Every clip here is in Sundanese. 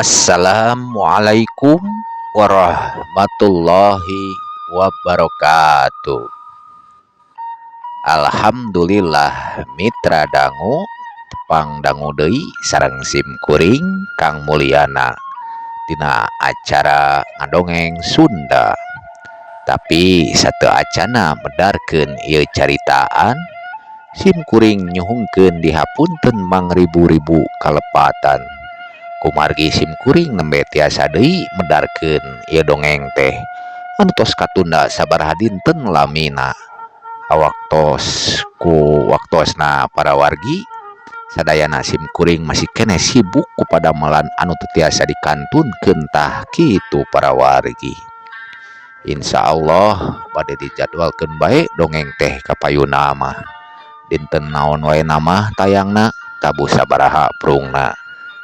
Assalamualaikum warahmatullahi wabarakatuh. Alhamdulillah, mitra dangu, tepang dangu deui sareng sim kuring Kang Mulyana dina acara ngadongeng Sunda. Tapi sateuacanna medarkeun ieu caritaan, sim kuring nyuhunkeun dihapunten mangribu-ribu kalepatan, kumargi sim kuring nembe tiasa deui medarkeun ieu dongeng teh anu tos katunda sabaraha dinten lamina. Awaktos ku waktosna, para wargi sadayana, sim kuring masih keneh sibuk ku padamelan anu teu tiasa dikantunkeun. Tah kitu, para wargi, Insya Allah bade dijadwalkeun bae dongeng teh kapayuna mah, dinten naon wae mah tayangna, tabuh sabaraha prungna.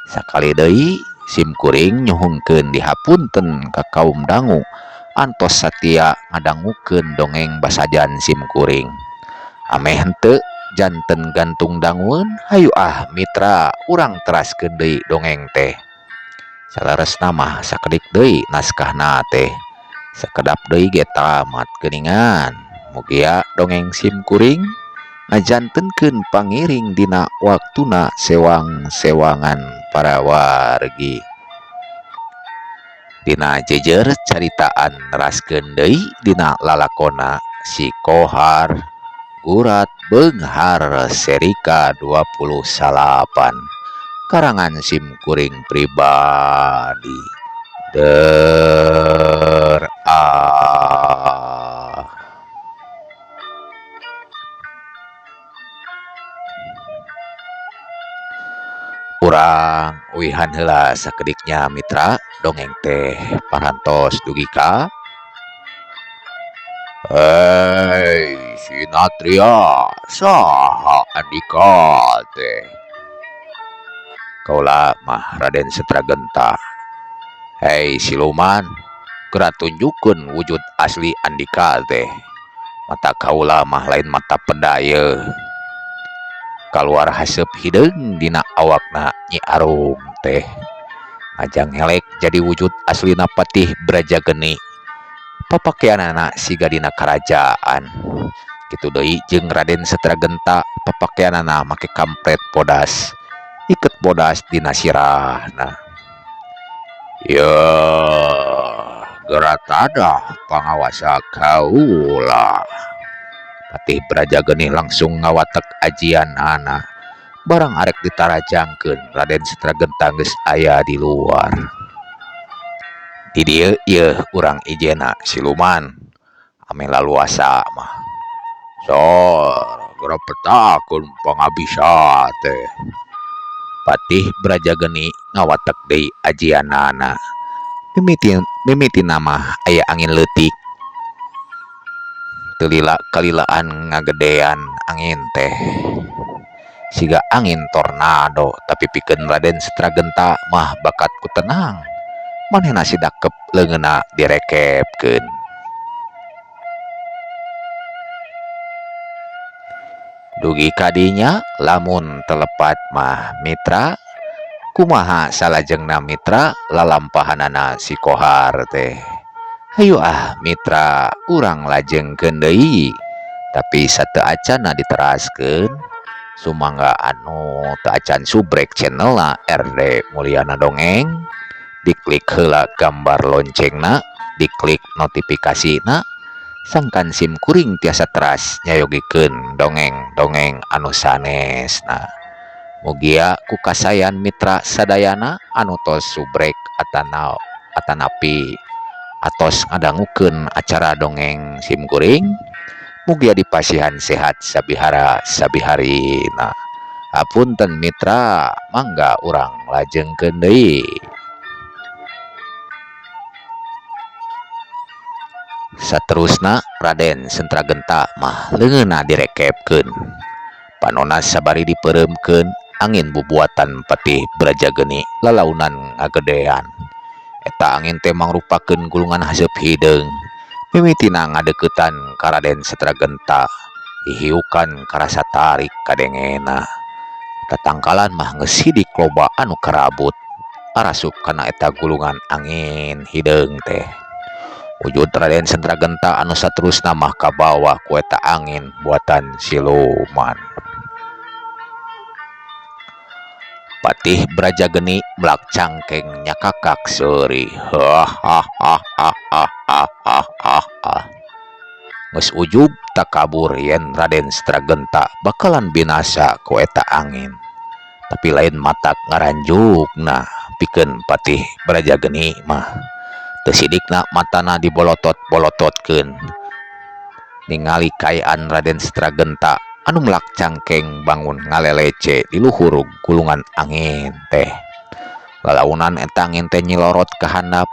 Sakali deui sim kuring nyuhunkeun dihapunten ka kaum dangu antos satia ngadangukeun dongeng basajan sim kuring. Ameh henteu janten gantung dangueun, hayu ah mitra, urang teraskeun deui dongeng teh. Saleresna mah sakedik deui naskahna teh, sakedap deui ge tamat geuningan. Mugia dongeng sim kuring ngajantenkeun pangiring dina waktuna sewang-sewangan para wargi. Dina jejer caritaan neraskeun deui dina lalakonna Si Kohar Gurat Beunghar seri ka-29, karangan sim kuring pribadi. Der ah. Urang uihan heula sakediknya, mitra. Dongeng teh parantos dugi ka Hei Sinatria, saha andika teh? Kaula mah Raden Setragenta. Hei siluman, geura tunjukkeun wujud asli andika teh. Mata kaula mah lain mata peda yeuh. Kaluar haseup hideung dina awakna Nyi Arum teh, ngajanghelek jadi wujud aslina Patih Brajageni. Papakeanana siga dina karajaan. Kitu deui jeung Raden Setragenta, papakeanana make kampret bodas, iket bodas dina sirahna. Yeuh, geura tadah pangawasa kaula. Patih Brajageni langsung ngawatek ajianana. Barang arek ditarajangkeun, Raden Setragenta geus aya di luar. Di dieu yeuh urang ijena, siluman, ameh laluasa mah. Sor, geura petakeun pangabisa teh. Patih Brajageni ngawatek deui ajianana. Mimiti mimitina mah aya angin leutik. Teu lila kalilaan ngagedean angin teh, siga angin tornado. Tapi pikeun Raden Setragenta mah bakat ku tenang manehna sidakep leungeunna direkepkeun. Dugi ka dinya lamun teu lepat mah, mitra, kumaha salajengna, mitra, lalampahanana si Kohar teh? Hayu ah mitra, urang lajengkeun deui. Tapi sateuacanna diteraskeun, sumangga anu teu acan subrek channelna RD Mulyana Dongeng, diklik heula gambar loncengna, diklik notifikasina, sangkan sim kuring tiasa teras nyayogikeun dongeng-dongeng anu sanesna. Mugia ku kasayan mitra sadayana anu tos subrek atana atanapi atos ngadangukeun acara dongeng sim kuring, mugia dipasihan sehat sabihara sabiharina. Hapunten mitra, mangga urang lajengkeun deui. Saterusna Raden Sentragenta mah leungeunna direkepkeun, panonna sabari dipeureumkeun. Angin bubuatan Patih Brajageni lalaunan ngagedean. Eta angin teh mangrupakeun gulungan haseup hideung. Mimitina ngadeuketan ka Raden Setragenta, hihiukan karasa tarik kadengena. Tatangkalan mah geus sidik loba anu karabut. Arasup kana eta gulungan angin hideung teh. Wujud Raden Sentragenta anu saterusna mah kabawa ku eta angin buatan siluman. Patih Brajageni melak cangkeng nyakakak seuri. Hahaha. Geus ujub takabur yen Raden Sentragenta bakalan binasa ku eta angin. Tapi lain matak ngaranjukna pikeun Patih Brajageni mah. Teu sidikna matana dibolotot-bolototkeun. Ningali kaayaan Raden Sentragenta anu melak cangkeng bangun ngalelece di luhur gulungan angin teh. Lalaunan eta angin teh nyilorot ka handap,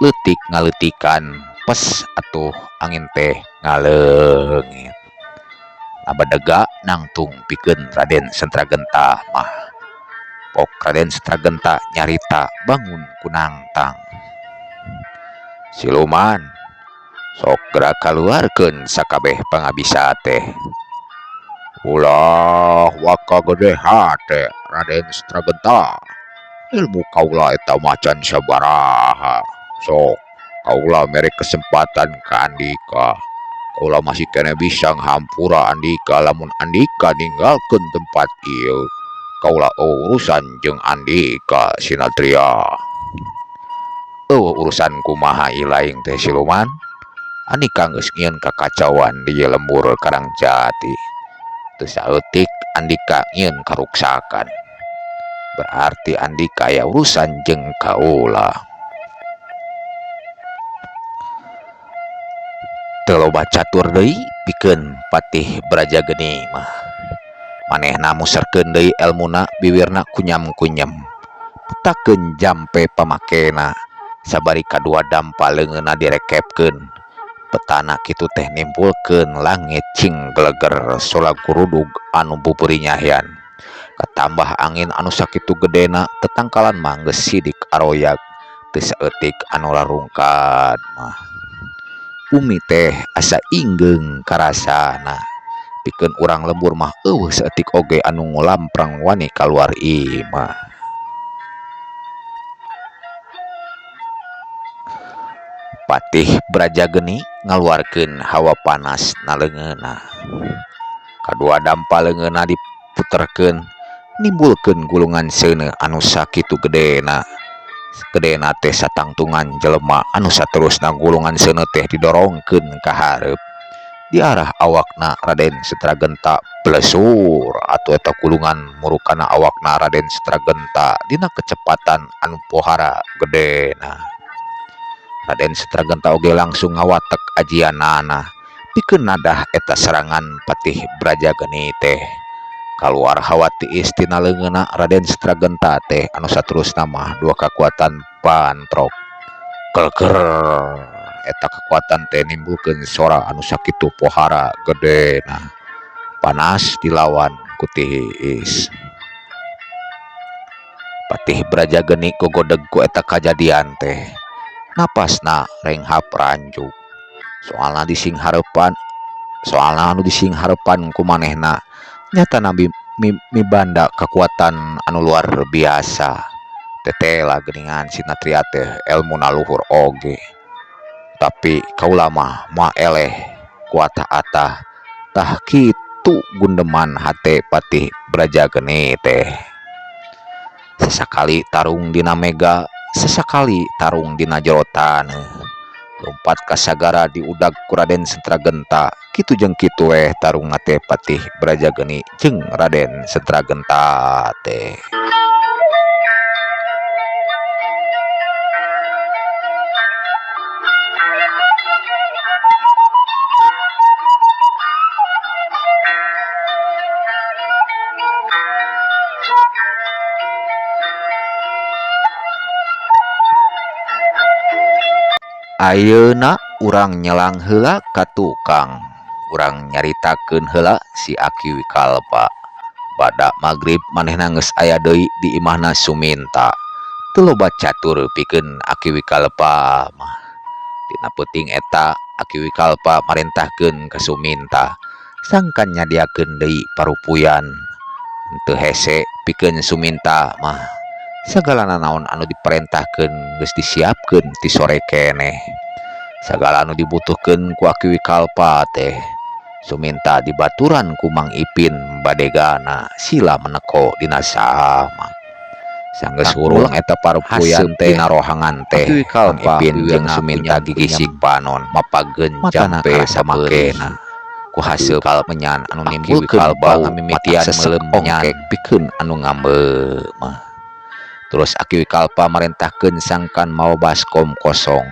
leutik ngaleutikan pes atuh angin teh ngaleungit. Ngabedega nangtung pikeun Raden Sentragenta mah. Pok Raden Sentragenta nyarita bangun ku nangtang. Siluman, sok geura kaluarkeun sakabeh pangabisa teh. Ulah waka gede hate Raden Sentragenta. Ilmu kaula eta mah can sabaraha. Sok kaula mere kesempatan ka andika. Kaula masih keneh bisa nghampura andika lamun andika ninggalkeun tempat ieu. Kaula urusan jeung andika Sinatria. Eueuh urusan kumaha ilaing teh siluman? Andika geus nyieun kakacauan di lembur Karangjati. Teu saeutik andika nyieun karuksakan. Berarti andika aya urusan jeung kaula. Teu loba catur deui pikeun Patih Brajageni mah. Manehna muserkeun deui elmuna biwirna kunyam-kunyem. Petakeun jampe pamakena sabari kadua dampa leungeunna direkepkeun. Petana kitu teh nimbulkeun langit cing geleger sola gurudug anu buburi nyahyan. Katambah angin anu sakitu gedena tetangkalan mah geus sidik aroyag teu saeutik anu rarungkad mah. Bumi teh asa inggeung karasana. Pikeun urang lembur mah eueuh saeutik oge anu ngulamprang wani kaluar imah. Patih Brajageni ngaluarkeun hawa panas na leungeunna. Kadua dampa leungeunna diputerkeun nimbulkeun gulungan seuneu anu sakitu gedena. Gedena teh satangtungan jelema anu saterusna gulungan seuneu teh didorongkeun ka hareup. Di arah awakna Raden Sentragenta blesur atuh eta gulungan murukana awakna Raden Sentragenta dina kecepatan anu pohara gedena. Raden Sentragenta oge langsung ngawatek ajianana pikeun nadah eta serangan Patih Brajageni teh. Kaluar hawa tiis tina leungeunna Raden Sentragenta teh anu saterusna mah dua kakuatan pantrok. Kelker eta kekuatan teh nimbulkeun sora anu sakitu pohara gedena. Panas dilawan ku tiis. Patih Brajageni gogodeg ku eta kajadian teh. Napasna renghap ranjuk. Soalna dising hareupan, soalna anu dising hareupan ku manehna nyatana mibanda kakuatan anu luar biasa. Tetela geuningan Sinatria teh elmuna luhur oge. Tapi kaula mah moal eleh ku atah-atah. Tah kitu gundeman hate Patih Brajageni teh. Sasakali tarung dina mega, sasakali tarung dina jero taneuh. Lumpat ka sagara diudag ku Raden Sentragenta. Kitu jeung kitu weh tarungna teh Patih Brajageni jeung Raden Sentragenta teh. Ayeuna urang nyelang heula ka tukang. Urang nyaritakeun heula si Aki Wikalpa. Bada magrib manehna geus aya deui di imahna Suminta. Teu loba catur pikeun Aki Wikalpa mah. Dina peuting eta Aki Wikalpa marentahkeun ka Suminta sangkan nyadiakeun deui parupuyan. Teu hese pikeun Suminta mah. Sagala nanaon anu diparentahkeun geus disiapkeun ti sore keneh. Sagala anu dibutuhkeun ku Aki Wikalpa teh Suminta dibaturan ku Mang Ipin badegana sila meneko dina samak. Sanggeus hurung eta parupuyan teh dina rohangan teh Aki Mang Wikalpa Ipin jeung wiwina Suminta gigisig panon mapageun matana jampe karasa makena. makena ku haseup menyan anu Aki nimbulkeun Wikalpa bau ngamimitian matak sesek meuleum menyan. ongkek pikeun anu ngambeu mah. Terus Aki Wikalpa marentahkeun sangkan mawa baskom kosong.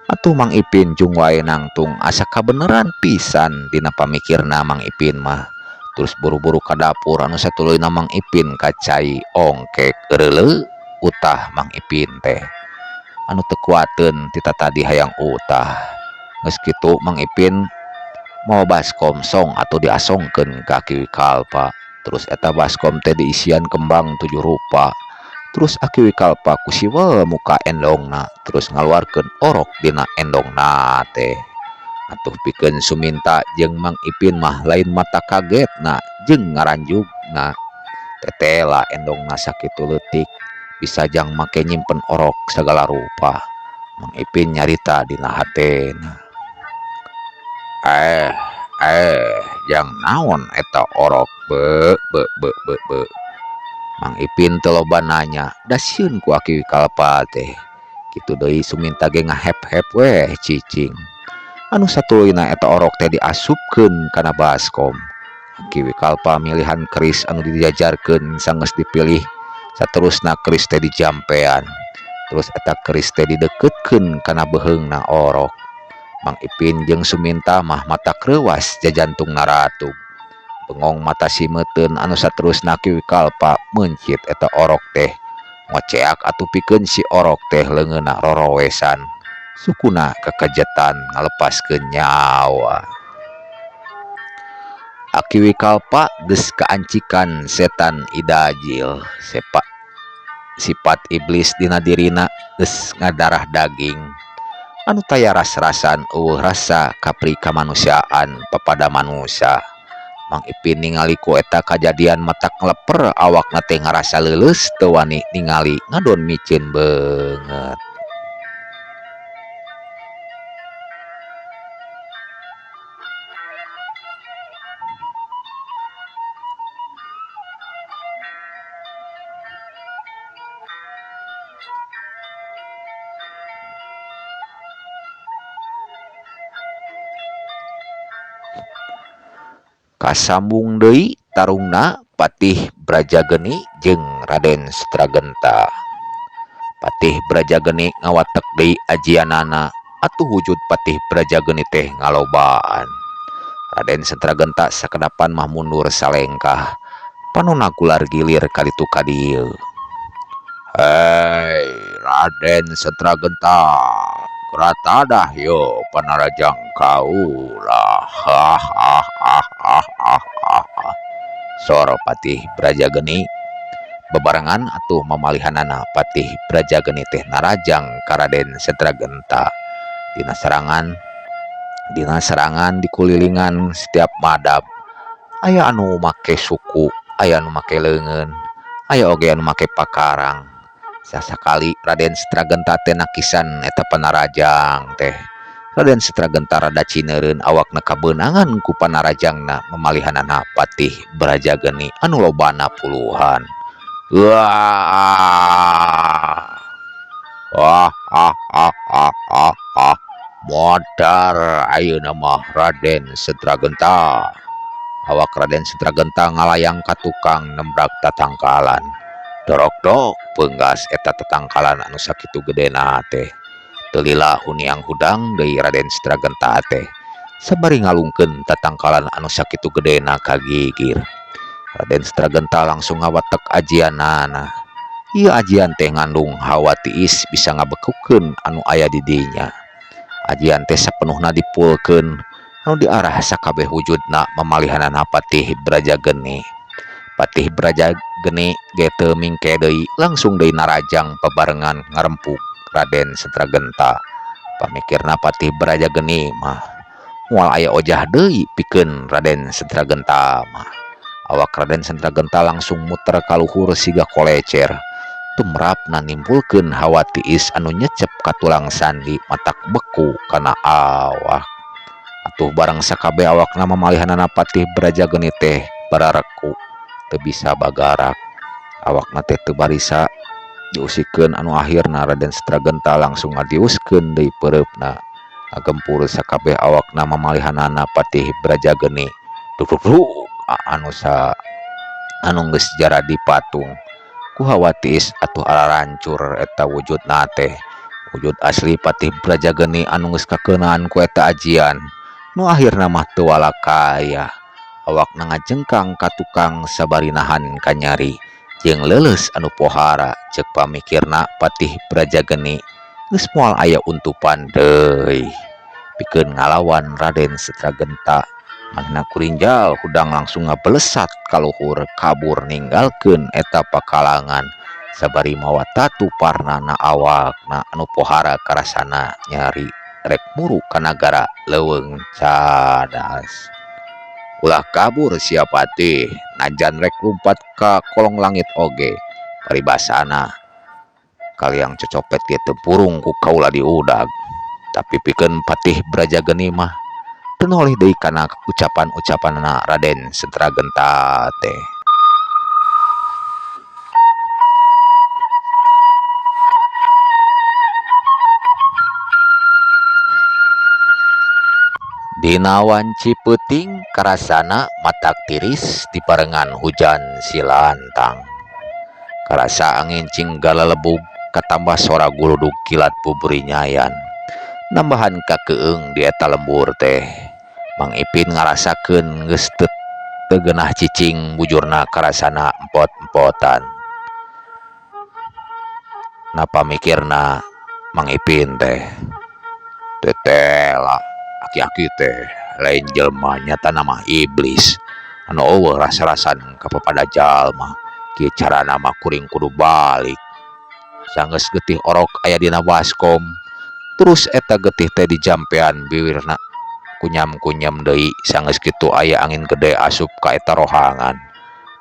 Atuh Mang Ipin jung wae nangtung asa kabeneran pisan dina pamikirna Mang Ipin mah. Terus buru-buru ka dapur anu satuluyna Mang Ipin ka cai ongkek eureuleu utah Mang Ipin teh. Anu teu kuateun ti tatadi hayang utah. Geus kitu Mang Ipin mawa baskom song atuh diasongkeun ka Aki Wikalpa. Terus eta baskom teh diisian kembang 7 rupa. Terus Aki Wikalpa ku siwel muka endongna terus ngaluarkeun orok dina endongna teh. Atuh pikeun Suminta jeung Mang Ipin mah lain mata kagetna jeung ngaranjugna. Tetela endongna sakitu leutik bisa jang make nyimpen orok sagala rupa. Mang Ipin nyarita dina hatena. Jang naon eta orok be be be be be. Mang Ipin teu loba nanya, da sieun ku Aki Wikalpa teh. Kitu deui Suminta ge ngahep-hep weh cicing. Anu satuluyna eta orok teh diasupkeun kana baskom. Aki Wikalpa milihan keris anu dijajarkeun sanggeus dipilih, saterusna keris teh dijampean. Terus eta keris teh dideukeutkeun kana beuheungna orok. Mang Ipin jeung Suminta mah mata kreuwas jajantungna ratug. Bengong mata simeuteun anu saterusna Aki Wikalpa meuncit eta orok teh. Ngoceak atuh pikeun si orok teh leungeunna rorowesan. Sukuna kakejetan ngalepaskeun nyawa. Aki Wikalpa geus kaancikan setan idajil. Sepa sifat iblis dina dirina geus ngadarah daging. Anu taya ras-rasan eueuh rasa kapri kamanusiaan papada manusia. Mang Ipin ningali ku eta kajadian matak ngeleper awakna teh ngarasa leuleus teu wani ningali ngadon miceun beungeut. Kasambung deui tarungna Patih Brajageni jeung Raden Sutragenta. Patih Brajageni ngawatek deui ajianana atuh wujud Patih Brajageni teh ngalobaan. Raden Sutragenta sakedapan mah mundur salengkah. Panona gular gilir kaditu ka dieu. Hei Raden Sutragenta, kratadah yo panarajang kaula. Hahaha. Sor Patih Brajageni bebarengan atuh mamalihanana Patih Brajageni teh narajang ka Raden Sutragenta. Dina serangan dikulilingan setiap madab. Aya anu make suku, aya anu make leungeun, aya oge anu make pakarang. Sasakali Raden Sutragenta teh nakisan eta panarajang teh. Raden Sutragenta rada cineureun awakna kabeunangan ku panarajangna mamalihanana Patih Brajageni anu lobana puluhan. Wah. Wah, ah, ah, ah, ah, ah. Modar ayeuna mah Raden Sutragenta. Awak Raden Sutragenta ngalayang ka tukang nembrak tatangkalan. Dorok-dok peunggas eta tatangkalan anu sakitu gedena teh. Teu lila huniang hudang deui Raden Sutragenta teh. Sabari ngalungkeun tatangkalan anu sakitu gedena ka gigir. Raden Sutragenta langsung ngawatek ajianana. Ieu ajian teh ngandung hawa tiis bisa ngabekukeun anu aya di dinya. Ajian teh sapenuhna dipulkeun anu diarah sakabeh wujudna mamalihanana Patih Brajageni. Patih Brajageni ge teu mingke deui langsung deui narajang babarengan ngarempug Raden Sutragenta. Pamikirna Patih Brajageni mah moal aya ojah deui pikeun Raden Sutragenta mah. Awak Raden Sutragenta langsung muter ka luhur siga kolecer. Tumrapna nimbulkeun hawa tiis anu nyecep ka tulang sandi matak beku kana awak. Atuh bareng sakabeh awakna mamalihanana Patih Brajageni teh barareku teu bisa bagarak. Awakna teh teu barisa diusikeun anu akhirna Raden Setragenta langsung ngadiuskeun deui peureupna. Ngagempur sakabeh awakna mamalihanana Patih Brajageni. Duk duk duk anu sa anu geus jaradi patung. Ku hawa tiis atuh ararancur eta wujudna teh. Wujud asli Patih Brajageni anu geus kakeunaan ku eta ajian. Nu akhirna mah teu walakaya. Awakna ngajengkang ka tukang sabari nahan kanyari jeung leuleus anu pohara ceuk pamikirna Patih Brajageni geus moal aya untupan deui. Pikeun ngalawan Raden Setragenta manehna kurinjal hudang langsung ngabelesat ka luhur kabur ninggalkeun eta pakalangan sabari mawa tatu parnana awakna anu pohara karasana nyari rek muru ka nagara leuweung cadas. Ulah kabur sia Patih najan rek lumpat ka kolong langit oge paribasana kaliang cocopet ge teu purung ku kaula diudag. Tapi pikeun Patih Brajageni mah teu noleh deui kana ucapan-ucapanna Raden Setragenta teh. Dina wanci peuting karasana matak tiris dibarengan hujan silantang. Karasa angin cing galalebug katambah sora guludug kilat buburi nyayan. Nambahan kakeung di eta lembur teh. Mang Ipin ngarasakeun geus teu geunah cicing bujurna karasana empot-empotan. Napa mikirna Mang Ipin teh? Tetela aki-aki teh lain jelema nyatana mah iblis anu eueuh rasa-rasan kapapada jalma. Kieu carana mah kuring kudu balik. Sanggeus getih orok aya dina baskom terus eta getih teh dijampean biwirna kunyam-kunyam deui sanggeus kitu aya angin gede asup ka eta rohangan.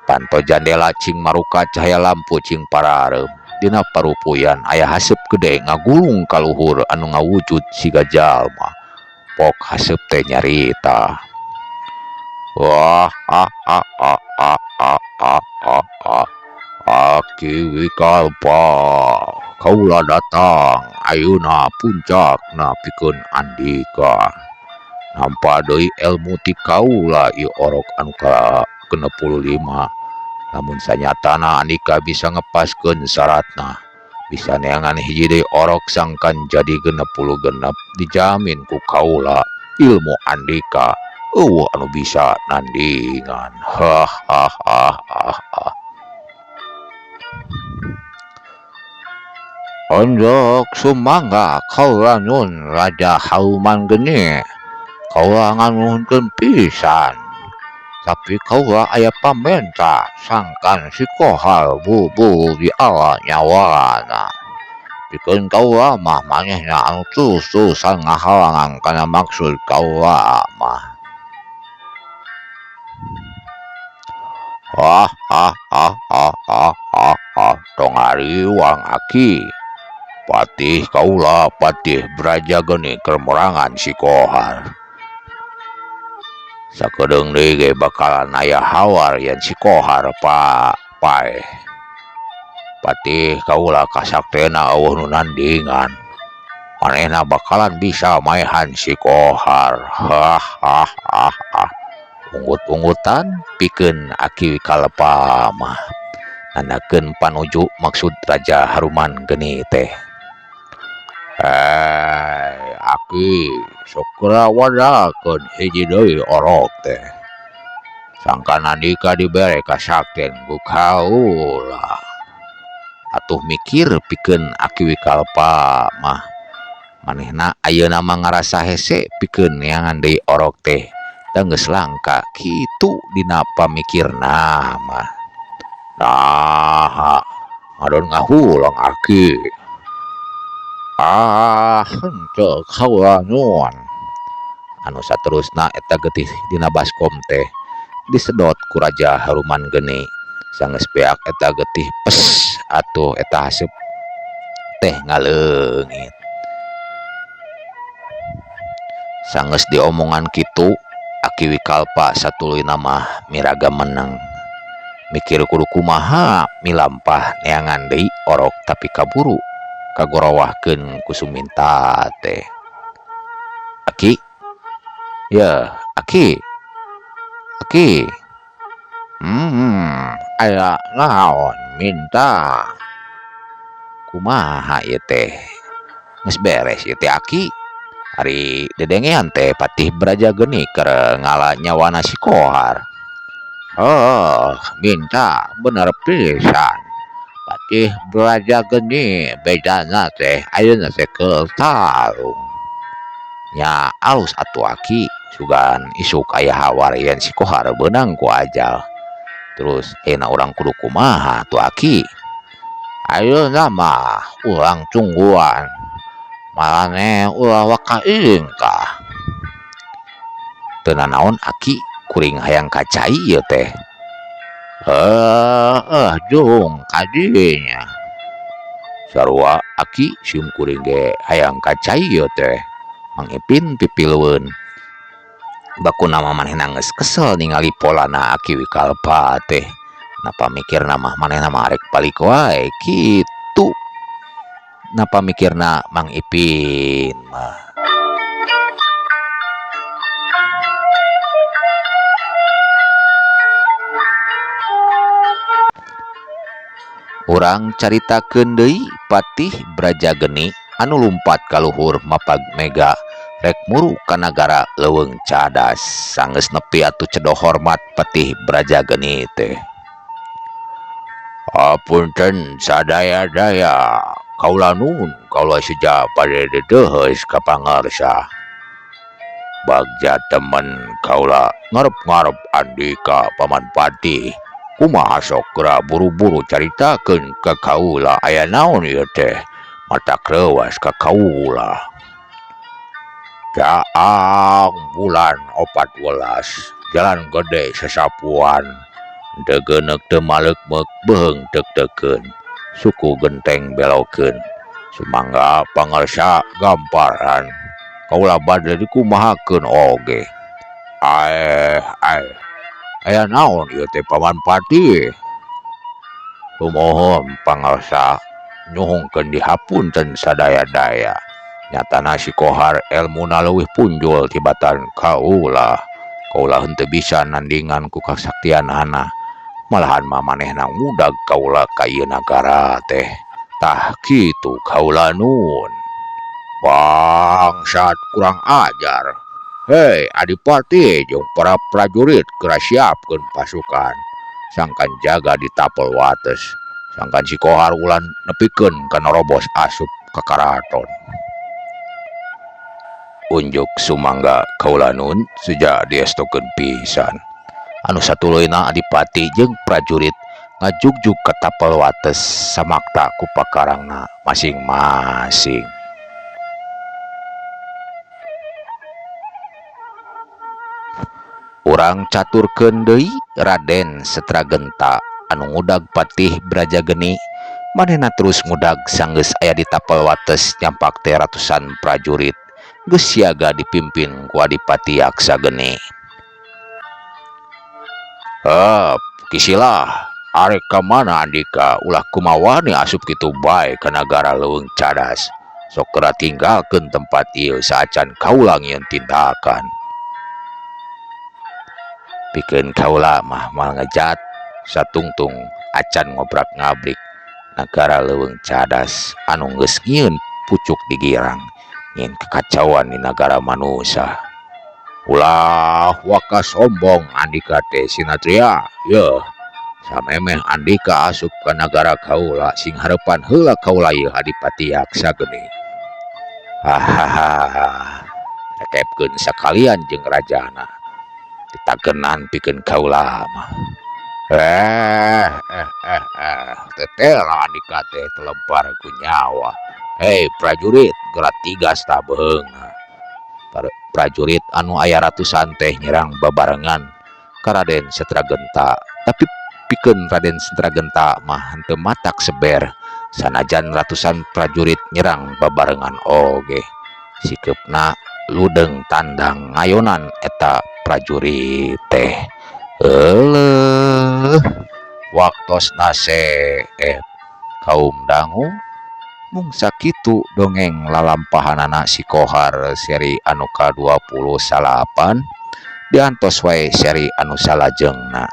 Panto jandela cing maruka cahaya lampu cing parareum. Dina parupuyan aya haseup gede ngagulung ka luhur anu ngawujud siga jalma. Pok haseup teh nyarita. Wah ah ah ah ah ah ah ah ah. Aki Wikalpa kaula datang ayeuna puncakna pikeun andika. Nampa deui elmu ti kaula ieu orok anu ka 65. Lamun sanyatana andika bisa ngepaskeun syaratna. Bisa neangan hiji deui orok sangkan jadi 66 dijamin ku kaula ilmu andika eueuh anu bisa nandingan. Hahaha. Onjok sumangga kaula nyun Raja Haruman Geni. Kaula nganuhunkeun pisan. Tapi kaula aya pamenta sangkan si Kohar buru-buru diala nyawana. Pikeun kaula mah manehna anu terus-terusan ngahalangan kana maksud kaula mah. Wah ah ah ah ah ah ah tong hariwang aki. Patih kaula Patih Brajageni keur morangan si Kohar. Sakedeung deui ge bakalan aya hawar yen si Kohar paeh. Patih kaula kasaktena eueuh nu nandingan. Manehna bakalan bisa maehan si Kohar. Hahaha. Unggut-unggutan pikeun Aki Wikalpa mah. Nandakeun panuju maksud Raja Haruman Geni teh. Aki sok geura wadalkeun hiji deui orok teh. Sangkan andika dibere kasakten ku kaula. Atuh mikir pikeun Aki Wikalpa mah. Manehna ayeuna mah ngarasa hese pikeun neangan deui orok teh. Da geus langka kitu dina pamikirna mah. Naha ngadon ngahuleng aki. Ah henteu kaula nyuan. Anu saterusna eta getih dina baskom teh disedot ku Raja Haruman Geni. Sanggeus beak eta getih pes atuh eta haseup teh ngaleungit. Sanggeus diomongan kitu Aki Wikalpa satuluyna mah miraga meneng. Mikir kudu kumaha milampah neangan deui orok tapi kaburu kagorowahkeun ku Suminta teh. Aki, yeuh Aki, Aki, aya naon Minta? Kumaha ieu teh? Geus beres ieu teh Aki. Ari dedengean teh Patih Brajageni keur ngala nyawana si Kohar. Oh, Minta bener pisan. Patih Brajageni bejana teh ayeuna teh keur tarung. Nya alus atuh Aki, sugan isuk aya hawar yen si Kohar beunang ku ajal. Terus ayeuna urang kudu kumaha atuh Aki? Ayeuna mah urang tungguan. Maraneh ulah waka ingkah. Teu nanaon Aki, kuring hayang ka cai ieu teh. Heuh jung ka dinya. Sarua Aki sim kuring ge hayang ka cai ieu teh. Mang Ipin pipilueun. Bakuna mah manehna geus kesel ningali polana Aki Wikalpa teh. Napa mikirna mah manehna mah arek balik wae kitu. Napa mikirna Mang Ipin mah. Urang caritakeun deui Patih Brajageni anu lumpat ka luhur mapag mega rek muru ka nagara Leuweung Cadas. Sanggeus nepi atuh cedo hormat Patih Brajageni teh. Apunten sadaya-daya kaula nuhun kaula seja bade deudeuheus ka pangarsa. Bagja temen kaula ngarep-ngarep andika Paman Patih. Kumaha sok geura buru-buru caritakeun ka kaula aya naon ieu teh matak reuwas ka kaula. Caang bulan 14 jalan gede sasapuan teu geuneuk teu maleukmeuk beuheung teuk-teukeun suku genteng belokeun. Sumangga pangarsa gamparan kaula bade dikumahakeun oge. Aeh aeh aya naon ieu teh Paman Patih? Kumohon pangarsa nyuhungkeun dihapunten sadaya-daya. Nyatana si Kohar elmuna leuwih punjul tibatan kaula. Kaula henteu bisa nandingan ku kasaktianana. Malahan mah manehna ngudag kaula ka ieu nagara teh. Tah kitu kaula nuhun. Bangsat kurang ajar. Hei Adipati jeung para prajurit geura siapkeun pasukan. Sangkan jaga di tapel wates. Sangkan si Kohar ulah nepikeun ka narobos asup ka karaton. Unjuk sumangga kaula nuhun seja diestokeun pisan. Anu satuluyna Adipati jeung prajurit ngajugjug ka tapel wates samakta ku pakarangna masing-masing. Urang caturkeun deui Raden Setragenta anu ngudag Patih Brajageni. Manehna terus ngudag sanggeus aya di tapel wates nyampak teh ratusan prajurit geus siaga dipimpin ku Adipati Yaksageni. Heup, Kisilah, arek ka mana andika ulah kumawani asup kitu bae ka nagara Leuweung Cadas. Sok geura tinggalkeun tempat ieu saacan kaula ngieun tindakan. Pikeun kaula mah moal ngejat satungtung acan ngobrak-ngabrik nagara Leuweung Cadas anu geus ngieun pucuk digirang ngieun kekacauan di nagara manusa. Ulah waka sombong andika teh Sinatria. Yeuh, samemeh andika asup ka nagara kaula sing hareupan heula kaula ieu Adipati Yaksageni. Hahaha, rekepkeun sakalian jeung rajana. Ditagenan pikeun kaula mah. Tetela andika teh telempar ku nyawa. Hei prajurit, geura tigas tah beuheungna. Prajurit anu aya ratusan teh nyerang babarengan ka Raden Setragenta, tapi Pikeun Raden Sentragenta mah henteu matak seber sanajan ratusan prajurit nyerang babarengan oge. Sikeupna ludeng tandang ngayonan eta prajurit teh. Euleuh, waktosna seep, kaum dangu. Mung sakitu dongeng lalampahanana Si Kohar seri anu ka-29. Diantos wae seri anu salajengna.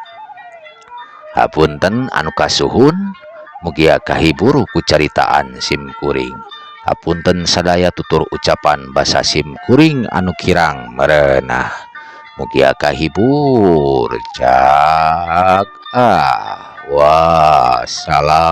Hapunten anu kasuhun, mugia kahibur ku caritaan sim kuring. Hapunten sadaya tutur ucapan basa sim kuring anu kirang merenah. Mugia kahibur. Cak ah, wassalam.